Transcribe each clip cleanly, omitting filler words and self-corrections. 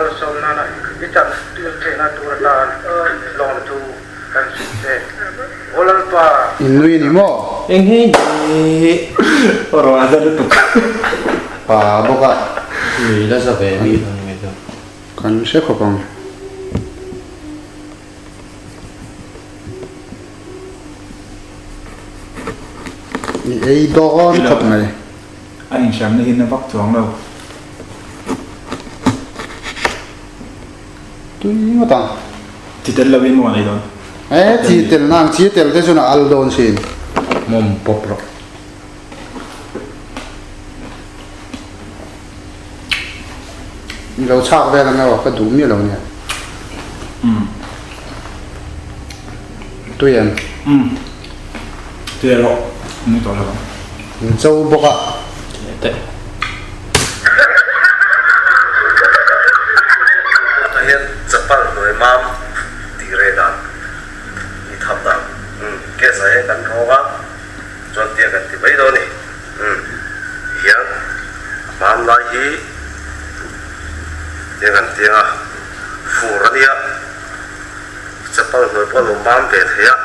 Malsawm nana i chan tir theihna tur atan lawmthu kan hrilh che. Aw Lalpa! In nui a ni maw? Eng hi hi rawn a za lutuk. Pa bawk a. Nui la za ve mi ang nge chu. Kan hre khawp ang. I ei dawn khawp mai. A inhriamna hi na vak chuang lo. Tui ngawt ang. Chi tel lovin maw an ei dawn? E, chi tel nang, chi tel te chuan a al dawn thin. Mawm pawp rawh. I lo chhak vel ang emaw ka duh miah lo nia. Umm. Tui em? Umm. Tui erawh ni tawh lo ang. In cho bawk a. Teh. Tah hian chapal hnuai mam tih reh dan i tham dan gas ah hian kan rawng a chuan tia kan ti mai dawn a ni. Tihian a mam lai hi tiang kan tiang a fur a nia chapal hnuai pawh a lo mam ve thei a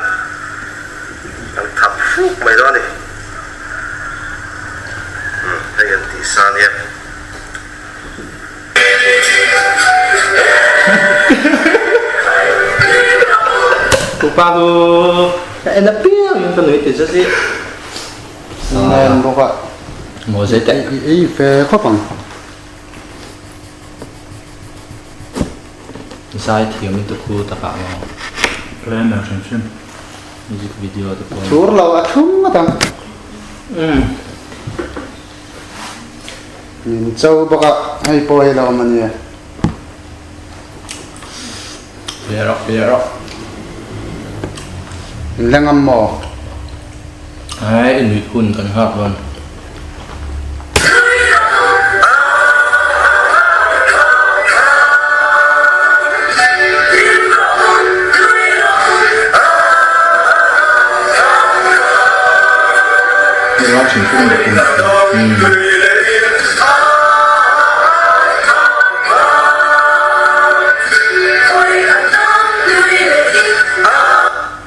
kan thap hruk mai dawn a ni. Hei an tih sa nia. Pupa chu ka en apiang in ka nui ti zet hi. Nen bawk a. Maw zet e. I ei ve khawp ang. Zai thiam lutuk khu takah maw. Plan lo hrim hrim. Music video te pawh. Thur lo a thum ngawt ang. Min cho bawk a, hei pawh hi lo awm a nia. Ve rawh, ve rawh. In la ngam maw? Ai, i nuih hun kan nghak dawn.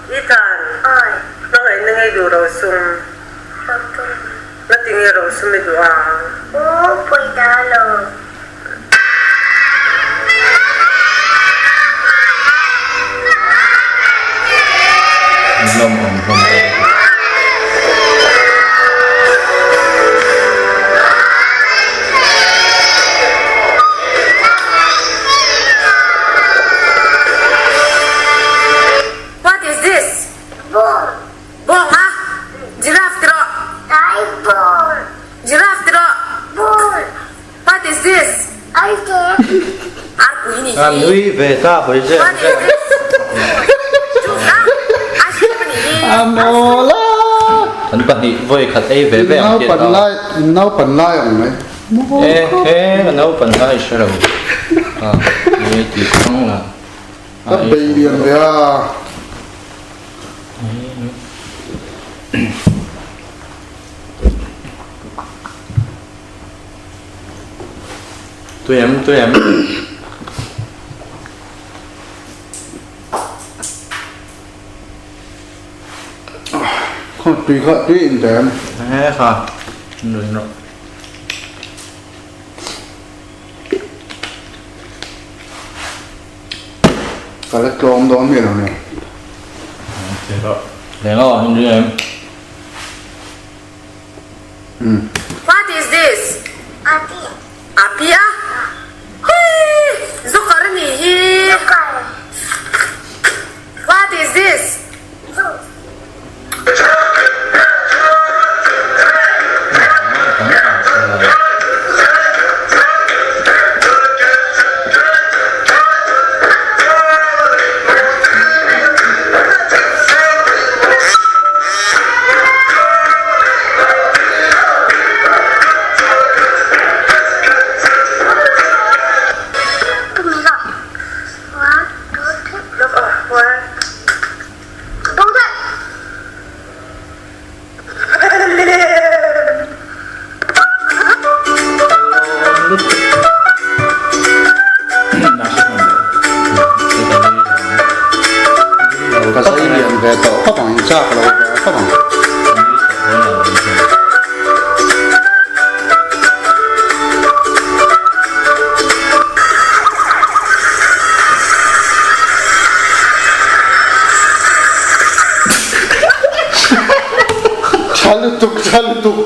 I tan hmangaihna ngei duh ro sum. Na ti nge ro sum i duh ang? Aw pawi da lo. Lawm awm hlawm deuh a ni. What is this? Bawng. Bawng a? Giraffe ti rawh. Ai bawng. Giraffe ti rawh. Bull. What is this? Aite. Arpui ni hi. A nui ve ta hawi zel What is this? Juice a? Ice cream a ni hi. A mawl a. Kan pahnih vawi khat ei ve ve ang tih a. In naupan lai ang mai. E he ka naupan lai hre lo. A nui tih thang la. Ka bei lian ve a. Tui em, tui em. Khaw tui kha tui in tem. He kha. Nui rawh. Ka la tlawm dawn mi lo ni. Leng aw, in ring em? What is this? Api. Api a? Hii! Zukar a nih hi. Zukar. What is this? Zu. Ve tawh khawp ang, in chak lo ve khawp ang. Tha lutuk, tha lutuk.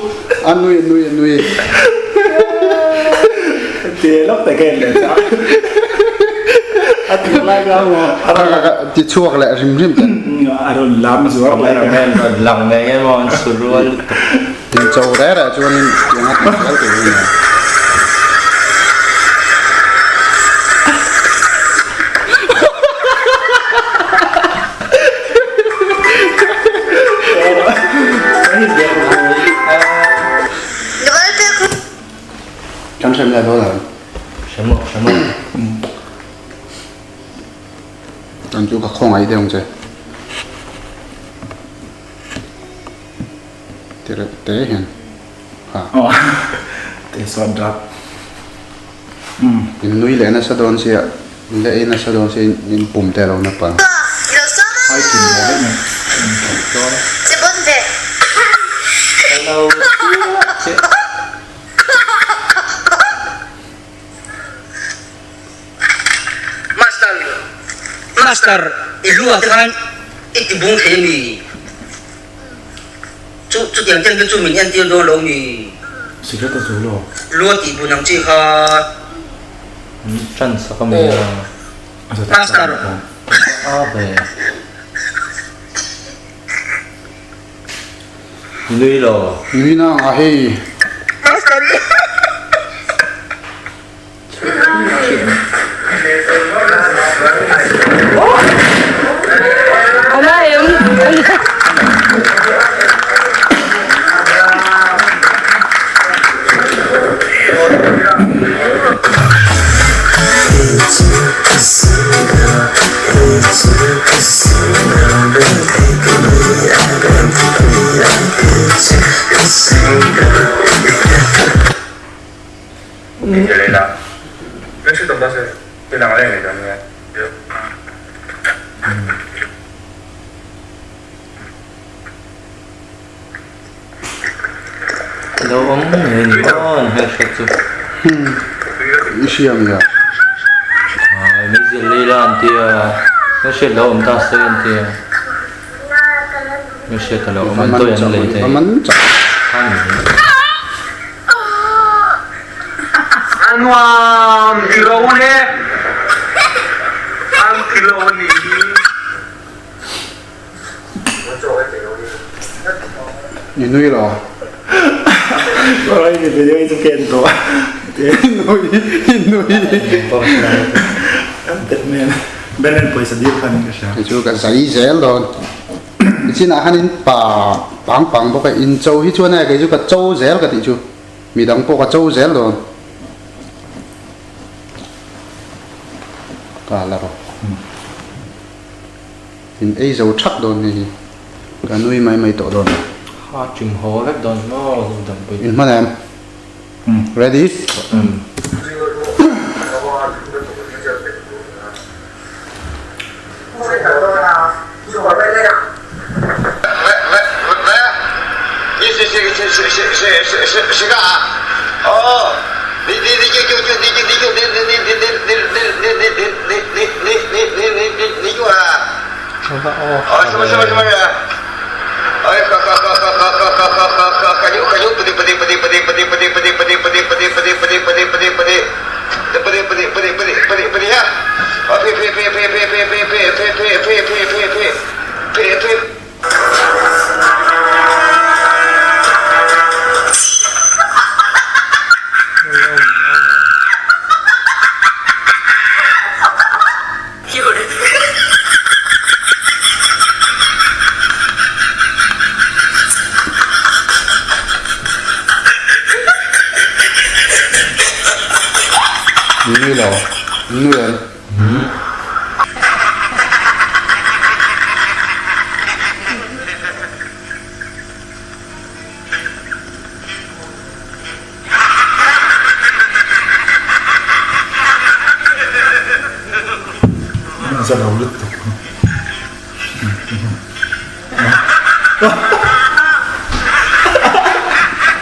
A nui, a nui, a nui. Ti lawk te ka en leh chak. A ti lai ka mo. Ti chhuak leh rim rim te. A rawn lam zuar lai ka. Cameraman rawn lang ve nge maw an su rual lutuk. Tin cho re re chuan in tiang a tih zel tur a nia. Kan hrem leh dawn ang. Hrem rawh, hrem rawh. Tan chu ka khawngaih deuh ang che. Tireuh te hian. Ha. Te sawn rap. In nui leh nasa dawn sia, in la ei nasa dawn sia in pum te a lo na pang. Master, Master, i hluah khan i ti bung thei a mi? Chu chutiang ten te chu min entir dawn lo mi? Secret a zu lo. Lua tih bun ang chi kha. Min tan sak a mi a. Master. A ve. Nui lo. Nui na ang a hei. Master. Lo awm ngei ni maw an hmelhriat chu. I hria mi a? Ai meizial lei la an tia, hmelhriat lo awm ta se an tia. Hmelhriat a lo awm an tawi an lei thei. A nuam ti lo le, an ti lo a nih hi. I nui lo. Oi ni video hi chu ken tawh. I nui, i nui. Batman, Batman pawisa dil khan ka hria. Hei chu ka zai zel dawn. Nichinah khan in pa pang pang bawk a, in cho hi chuan e kei chu ka cho zel ka tih chu. Midang pawh ka cho zel dawn. Ka la rawh. In ei zo thak dawn hei hi. Ka nui mai mai tawh dawn. Ha chim haw vek dawn maw dangpui. In hman em? Ready? Nui lo, nui em? Za lo lutuk.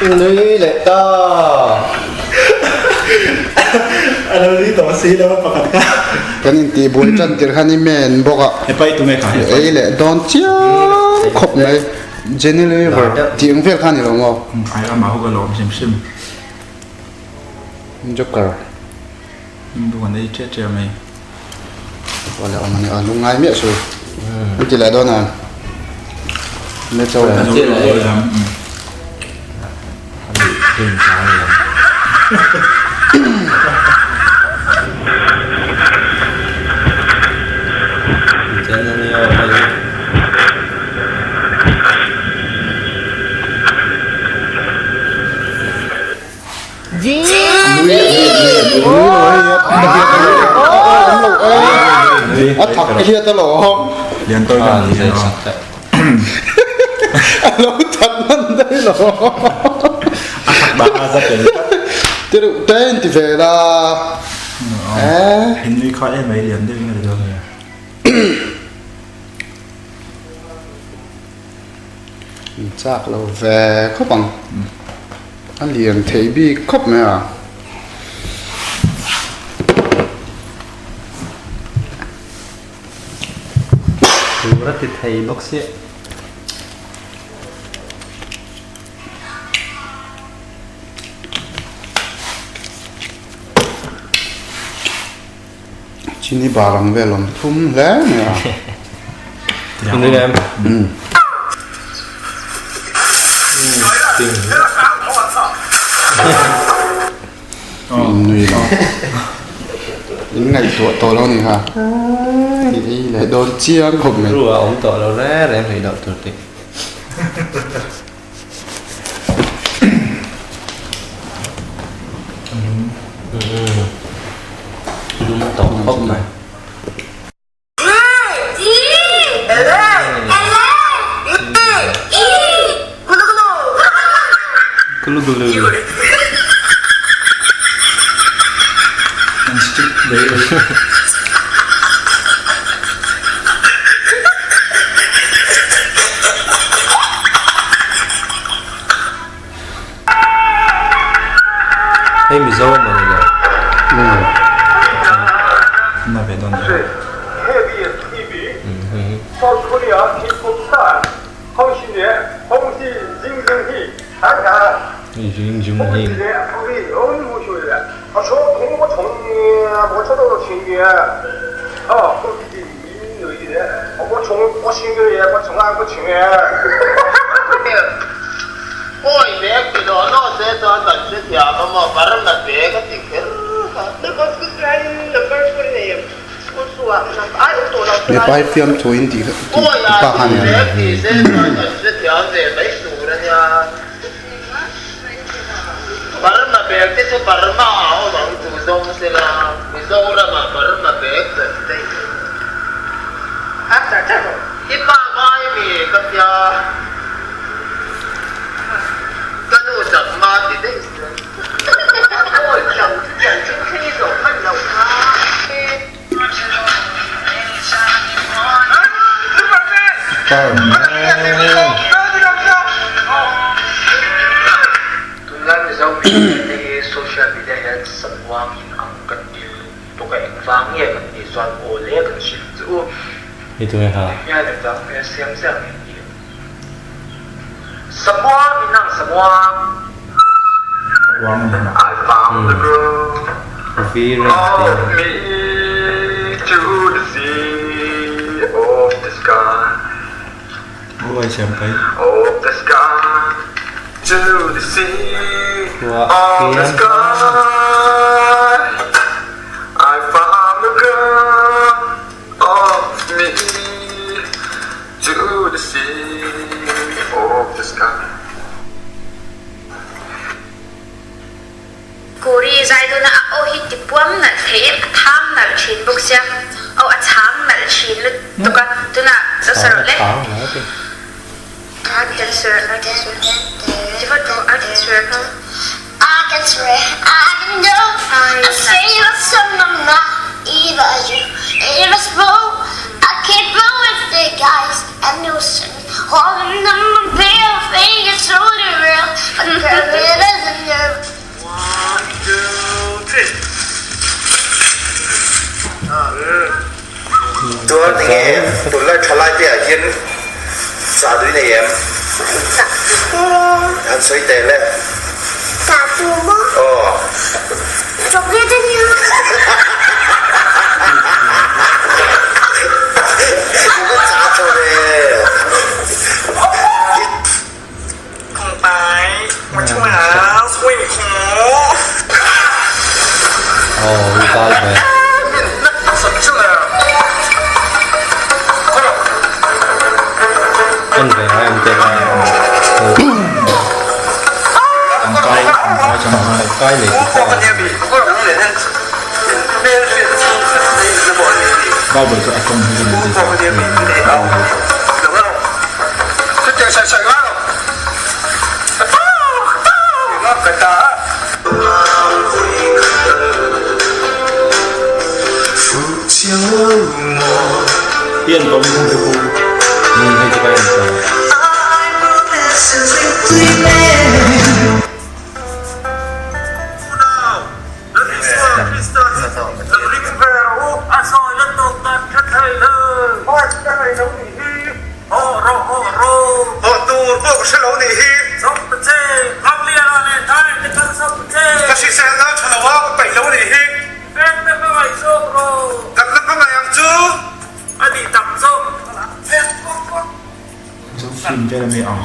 Nui leh ta. A lo ri tawh si lo pakhat kha. Kan intih buai tan tir khan i men bawk a. He pai tunge kha he pai. Ei leh dawn chiang khawp mai. Jenny River tih ang vel kha a ni lo maw? Ai amah ho ka lawm hrim hrim. Joker. Duh an ei ṭiah ṭiah mai. Awle awm ani a lungngai miah su. An ti leh dawn a. Ne chaw An ti leh. A thak hiat a lo Lian tawi kan ti a. A lo that hman daih lo. A thak dah a za tel tlat. Ti reuh te in ti ve la. In nui kha em mai lian deuh in a ti dawn a nia. In chak lo ve khawp ang. A lian thei bik khawp mai a. Tur a ti thei bawk sia. Chini bar ang vel awm thum hle mai a. Nui lo. In ngaihtuah tawh lo ni kha. I ei leh dawn chiang khawp mai. Ru a awm tawh lo reng reng hlei loh tur tih. Lum tawh khawp mai. Gulu gulu. Hei Mizo a mawni lo. Na ve dawn e. Jing jung hing. Mipa hi fiamthu in tih pa kha a ni a. Hei tunge ha. V reng te. Khua khian. Kuri zai dawna a aw hi tipuam nalh thei em a tham nalh thin bawk sia aw a chhang nalh thin lutuk a tunah zo sa rawh le I can swear I can swear Ti vat rawh I can swear kha I can swear I can do I say some Chuan enge tunlai thalai te ah hian chah duh i nei em? Han sawi teh le. Chah tu maw? Aw. Chocolate a nia. Ka chah tho ve. Bible chu a tawng hi ka ni Pian tawng hi ka pu. Hei chu ka en tawh. Film vel ami ang.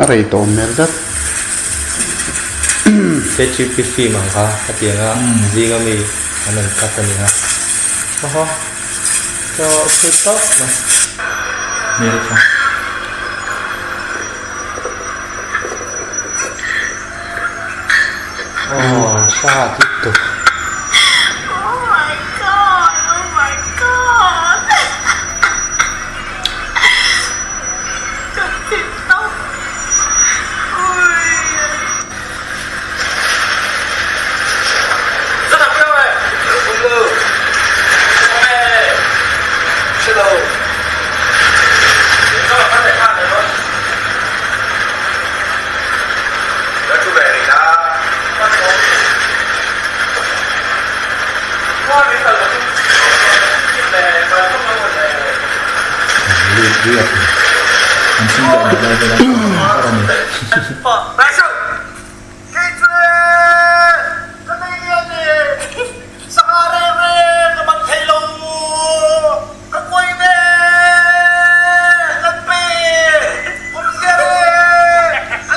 A rei tawh hmel zat. HUP film ang kha a ti ang a, zing ami an rawn cut a ni a. Awhaw chaw thut tawp mai. Hmel kha. Aw hrat lutuk. Oh my god oh my god ka thi tawp ui. An sin deuh mai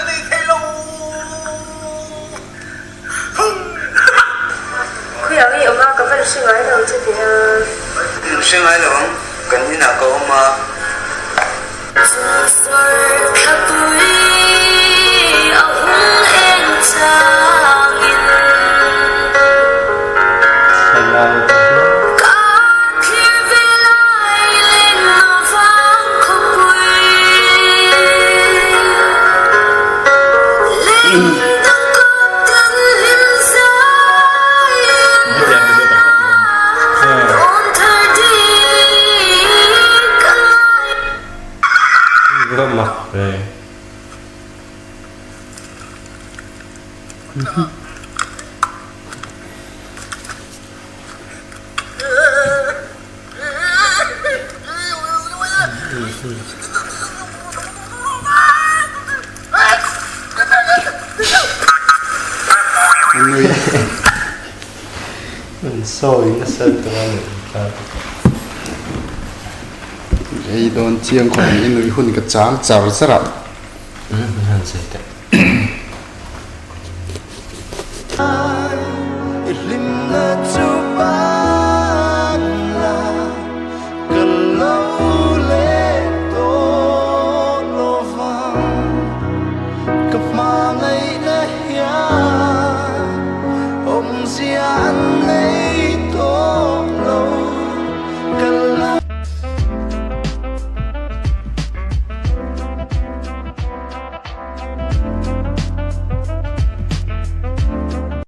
lai vel a a ni. Khawiah nge awm a ka van hre ngai lo che teh a. Hre ngai lo ang, kan inah ka awm a. Va mak ve. An sawi nasa lutuk a nih kha. Ei dawn chiang khawp ang i nui hun ka chang char char a. Han sawi teh.